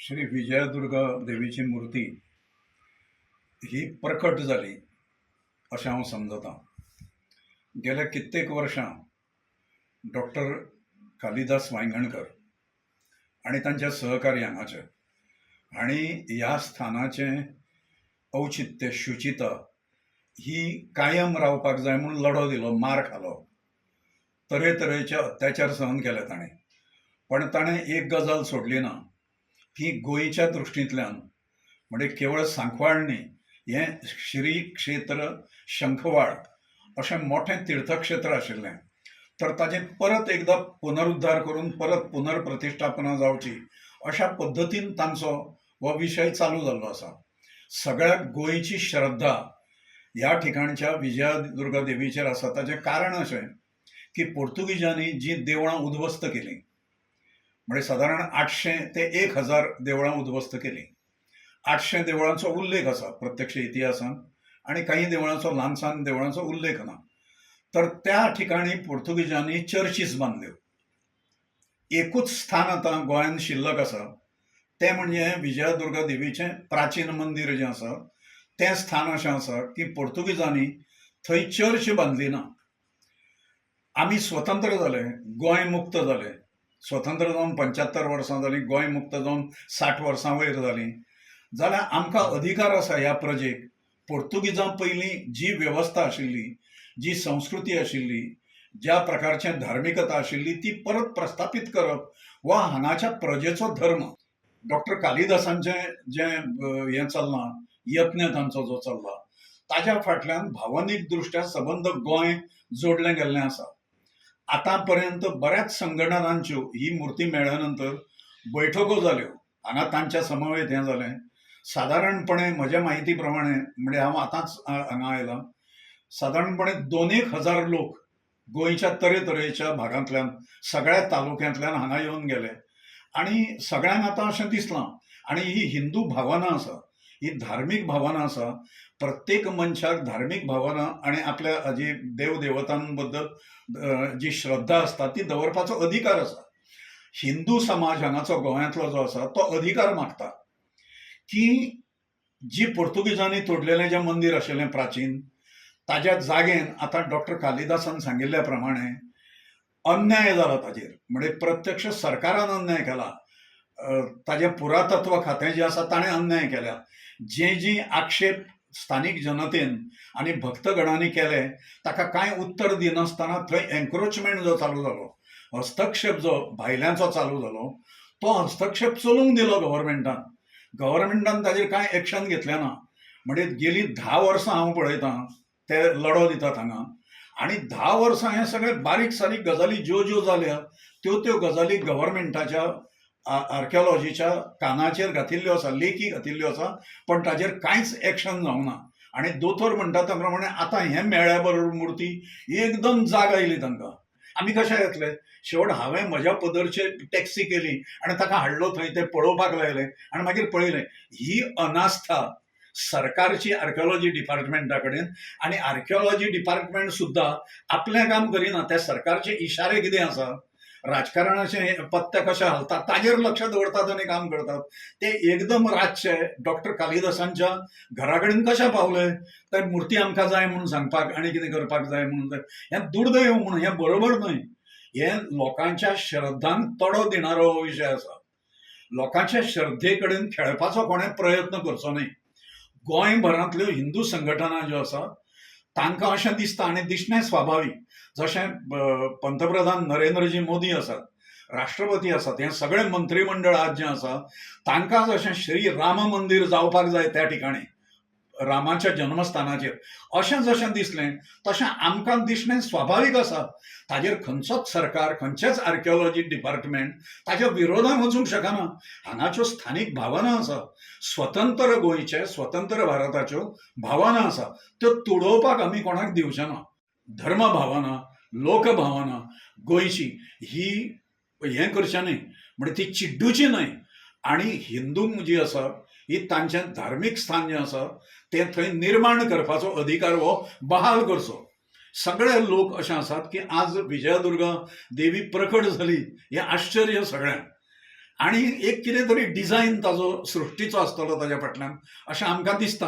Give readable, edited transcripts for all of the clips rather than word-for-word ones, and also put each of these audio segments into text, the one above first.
श्री विजयादुर्गा देवीची मुर्ती ही प्रकट जाली अशें हांव समजतां. गेल्या कित्येक वर्सां डॉक्टर कालिदास वायंगणकर आनी तांच्या सहकारी हांगाचे हांणी ह्या स्थानाचें औचित्य, शुचिता ही कायम रावपाक जाय म्हूण लढो दिलो, मार खालो, तरेतरेचे अत्याचार सहन केले ताणें. पण ताणें एक गजाल सोडली ना की गोंयच्या दृश्टींतल्यान, म्हणजे केवळ सांकवाळ न्ही, हें श्री क्षेत्र शंखवाळ अशें मोठें तीर्थक्षेत्र आशिल्लें, तर ताजें परत एकदां पुनरुद्धार करून परत पुनर्प्रतिश्ठापना जावची अशा पद्दतीन तांचो हो विशय चालू जाल्लो आसा. सगळ्या गोंयची श्रद्धा ह्या ठिकाणच्या विजयादुर्गा देवीचेर आसा. ताचें कारण अशें की पोर्तुगीजांनी जीं देवळां उद्ध्वस्त केलीं, म्हणजे सादारण 800 ते 1000 देवळां उद्ध्वस्त केलीं. 800 देवळांचो उल्लेख आसा प्रत्यक्ष इतिहासांत आनी काही देवळांचो, ल्हान सान देवळांचो उल्लेख ना. तर त्या ठिकाणी पोर्तुगीजांनी चर्चीस बांदल्यो. एकूच स्थान आतां गोंयांत शिल्लक आसा, तें म्हणजे विजयादुर्गा देवीचें प्राचीन मंदीर जें आसा. तें स्थान अशें आसा की पोर्तुगीजांनी थंय चर्च बांदली ना. आमी स्वतंत्र जाले, गोंय मुक्त जालें. स्वतंत्र जावन 75 वर्सां जालीं, गोंय मुक्त जावन 60 वर्सां वयर जालीं. जाल्यार आमकां अधिकार आसा ह्या प्रजेक, पोर्तुगीजां पयलीं जी वेवस्था आशिल्ली, जी संस्कृती आशिल्ली, ज्या प्रकारचें धार्मिकता आशिल्ली, ती परत प्रस्थापीत करप वा हांगाच्या प्रजेचो धर्म. डॉक्टर कालिदासांचें जें हें चल्लां, यत्न तांचो जो चल्ला, ताज्या फाटल्यान भावनीक दृश्ट्या सबंद गोंय जोडलें गेल्लें आसा. आतां पर्यंत बऱ्याच संघटनांच्यो ही मुर्ती मेळ्ळ्या नंतर बैठको जाल्यो हांगा, तांच्या समवेत हें जालें. सादारणपणे म्हज्या म्हायती प्रमाणे, म्हणजे हांव आतांच हांगा आयलां, सादारणपणे 2,000 लोक गोंयच्या तरेतरेच्या भागांतल्यान, सगळ्या तालुक्यांतल्यान हांगा येवन गेले आनी सगळ्यांक आतां अशें दिसलां. आनी ही हिंदू भावना आसा, ही धार्मीक भावना आसा. प्रत्येक मनशाक धार्मीक भावना आनी आपल्या जी देव देवतांबद्दल जी श्रद्धा आसता ती दवरपाचो अधिकार आसा. हिंदू समाज हांगाचो गोंयांतलो जो आसा तो अधिकार मागता की जी पोर्तुगीजांनी तोडलेलें जें मंदीर आशिल्लें प्राचीन, ताज्या जागेन आतां डॉक्टर कालिदासान सांगिल्ल्या प्रमाणे अन्याय जाला ताजेर, म्हणजे प्रत्यक्ष सरकारान अन्याय केला. ताजें पुरातत्व खातें जें आसा ताणें अन्याय केल्या. जे जी आक्षेप स्थानीक जनतेन आनी भक्तगणांनी केले, ताका कांय उत्तर दिनासतना थंय एन्क्रोचमेंट जो चालू जालो, हस्तक्षेप जो भायल्यांचो चालू जालो, तो हस्तक्षेप चलूंक दिलो गव्हर्मेंटान. गव्हर्मेंटान ताजेर कांय एक्शन घेतलें ना. म्हणजे गेलीं 10 वर्सां हांव पळयतां, ते लढो दितात हांगा आनी 10 वर्सां हे सगळे बारीक सारीक गजाली ज्यो ज्यो जाल्या, त्यो त्यो गजाली गव्हर्मेंटाच्या आर्किओलॉजीच्या कानाचेर घातिल्ल्यो आसा, लेखी घातिल्ल्यो आसा, पण ताजेर कांयच एक्शन जावंक ना. आनी दोतोर म्हणटा त्या प्रमाणे आतां हें मेळ्ळ्या बरोबर मुर्ती एकदम जाग आयली तांकां. आमी कशे येतले? शेवट हांवें म्हज्या पदरचेर टॅक्सी केली आनी ताका हाडलो थंय, ते पळोवपाक लायले आनी मागीर पळयलें. ही अनास्था सरकारची आर्किओलॉजी डिपार्टमेंटा कडेन, आनी आर्किओलॉजी डिपार्टमेंट सुद्दां आपलें काम करिना. त्या सरकारचे इशारे कितें आसा, राजकारणाचे पत्ते कशे हालतात, ताजेर लक्ष दवरतात आनी काम करतात. ते एकदम रातचे डॉक्टर कालिदासांच्या घरा कडेन कशे पावले तर मुर्ती आमकां जाय म्हणून सांगपाक आनी कितें करपाक जाय म्हणून जाय, हें दुर्दैव म्हणून हें बरोबर न्हय. हें लोकांच्या श्रद्धांक तडो दिणारो हो विशय आसा. लोकांच्या श्रद्धे कडेन खेळपाचो कोणें प्रयत्न करचो न्हय. गोंयभरांतल्यो हिंदू संघटना ज्यो आसा तांकां अशें दिसता आनी दिसणें स्वाभावीक. जशें पंतप्रधान नरेंद्रजी मोदी आसात, राष्ट्रपती आसात, हें सगळें मंत्रीमंडळ आज जें आसा, तांकां जशें श्री राम मंदीर जावपाक जाय त्या ठिकाणी रामाच्या जन्मस्थानाचेर अशें जशें दिसलें, तशें आमकां दिसणें स्वाभावीक आसा. ताजेर खंयचोच सरकार, खंयचेच आर्किओलॉजी डिपार्टमेंट ताच्या विरोधान वचूंक शकना. हांगाच्यो स्थानीक भावना आसा, स्वतंत्र गोंयचे, स्वतंत्र भारताच्यो भावना आसा, त्यो तुडोवपाक आमी कोणाक दिवचे ना. धर्म भावना, लोकभावना गोंयची ही हें करचें न्हय, म्हणजे ती चिड्डुची न्हय. आनी हिंदूंक जी आसा ही तांचें धार्मीक स्थान जें आसा तें थंय निर्माण करपाचो अधिकार हो बहाल करचो. सगळे लोक अशें आसात की आज विजयादुर्गा देवी प्रकट जाली हें आश्चर्य सगळ्यांक. आनी एक कितें तरी डिजायन ताजो सृश्टीचो आसतलो ताज्या फाटल्यान अशें आमकां दिसता.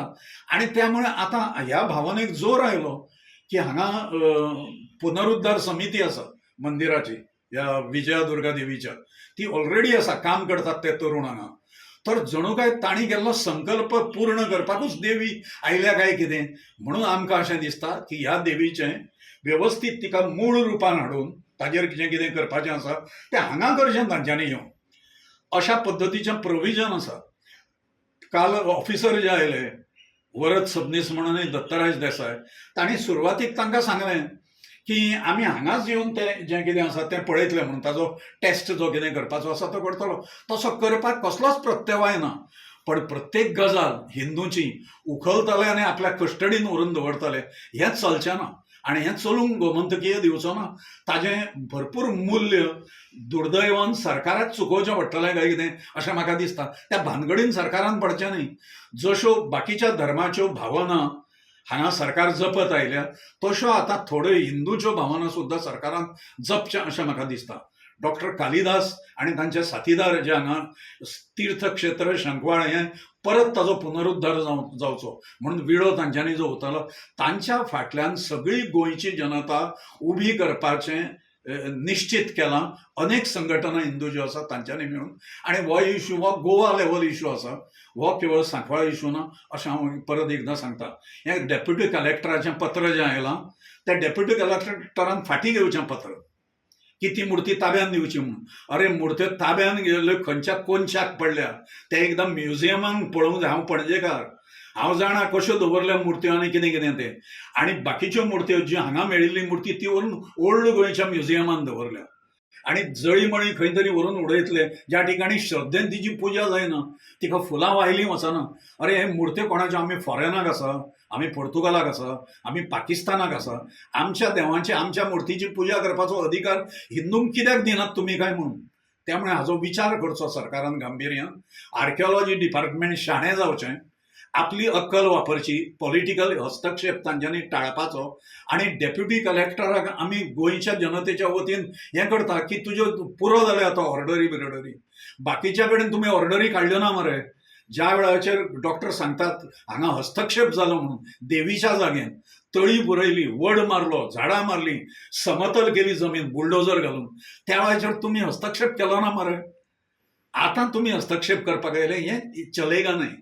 आनी त्यामुळे आतां ह्या भावनेक जोर आयलो की हांगा पुनरुद्धार समिती आसा मंदिराची, ह्या विजया दुर्गा देवीच्या, ती ऑलरेडी आसा, काम करतात ते तरुण हांगा. तर जणू काय तांणी केल्लो संकल्प पूर्ण करपाकूच देवी आयल्या काय कितें म्हणून आमकां अशें दिसता की ह्या देवीचें वेवस्थीत तिका मूळ रुपान हाडून ताजेर जें कितें करपाचें आसा तें हांगा करचें तांच्यांनी येवन, अशा पद्दतीचें प्रोविजन आसा. काल ऑफिसर जे आयले वरद सबनीस म्हणून दत्तराज देसाय, तांणी सुरवातीक तांकां सांगलें की आमी हांगाच येवन तें जें कितें आसा तें पळयतले म्हणून, ताजो टेस्ट जो कितें करपाचो आसा तो करतलो. तसो करपाक कसलोच प्रत्यवाय ना, पण प्रत्येक गजाल हिंदूची उखलतले आनी आपल्या कस्टडीन व्हरून दवरतले हें चलचें ना आनी हें चलूंक गोमंतकीय दिवचो ना. ताजें भरपूर मूल्य दुर्दैवान सरकाराक चुकोवचें पडटलें काय कितें अशें म्हाका दिसता. त्या भानगडीन सरकारान पडचें न्ही. जश्यो बाकीच्या धर्माच्यो भावना हांगा सरकार जपत आयल्या तश्यो आतां थोड्यो हिंदूच्यो भावना सुद्दां सरकारान जपचें अशें म्हाका दिसता. डॉक्टर कालिदास आनी तांचे साथीदार जे हांगा तीर्थक्षेत्र शंकवाळ हें परत ताजो पुनरुद्धार जावचो म्हणून विडो तांच्यांनी जो उतरलो तांच्या फाटल्यान सगळी गोंयची जनता उबी करपाचें निश्चित केलां. अनेक संघटना हिंदू ज्यो आसा तांच्यांनी मेळून, आनी हो इशू हो गोवा लेवल इशू आसा, हो केवळ सांकवाळ इशू ना अशें हांव परत एकदां सांगता. हें डेप्युटी कलेक्टराचें पत्र जें आयलां त्या डेप्युटी कलेक्टरान फाटीं घेवचें पत्र की ती मुर्ती ताब्यान दिवची म्हणून. अरे मुर्त्यो ताब्यान गेल्ल्यो खंयच्या कोनशाक पडल्या ते एकदम म्युझियमान पळोवंक जाय. हांव पणजेकार, हांव जाणा कश्यो दवरल्या मुर्त्यो आनी कितें कितें तें. आनी बाकीच्यो मुर्त्यो जी हांगा मेळिल्ली मुर्ती ती व्हरून ओल्ड गोंयच्या म्युझियमान दवरल्या आनी जळीमळी खंय तरी व्हरून उडयतले ज्या ठिकाणी श्रद्धेन तिची पुजा जायना, तिका फुलां वाहिली वचना. अरे हे मुर्त्यो कोणाच्यो? आमी फॉरेनाक आसा, आमी पोर्तुगालाक आसा, आमी पाकिस्तानाक आसा, आमच्या देवांची आमच्या मुर्तीची पुजा करपाचो अधिकार हिंदूंक कित्याक दिनात तुमी काय म्हणून. त्यामुळे हाजो विचार करचो सरकारान गांभिर्यान. आर्किओलॉजी डिपार्टमेंट शाणें जावचें, आपली अक्कल वापरची, पॉलिटिकल हस्तक्षेप तांच्यांनी टाळपाचो. आनी डेप्युटी कलेक्टराक आमी गोंयच्या जनतेच्या वतीन हें करता की तुज्यो पुरो जाले आतां ऑर्डरी बिर्डरी, बाकीच्या कडेन तुमी ऑर्डरी काडल्यो ना मरे. ज्या वेळाचेर डॉक्टर सांगतात हांगा हस्तक्षेप जालो म्हणून देवीच्या जागेन तळी पुरयली, वड मारलो, झाडां मारली, समतल केली जमीन बुलडोजर घालून, त्या वेळाचेर तुमी हस्तक्षेप केलो ना मरे. आतां तुमी हस्तक्षेप करपाक आयले हें चलेगा न्हय.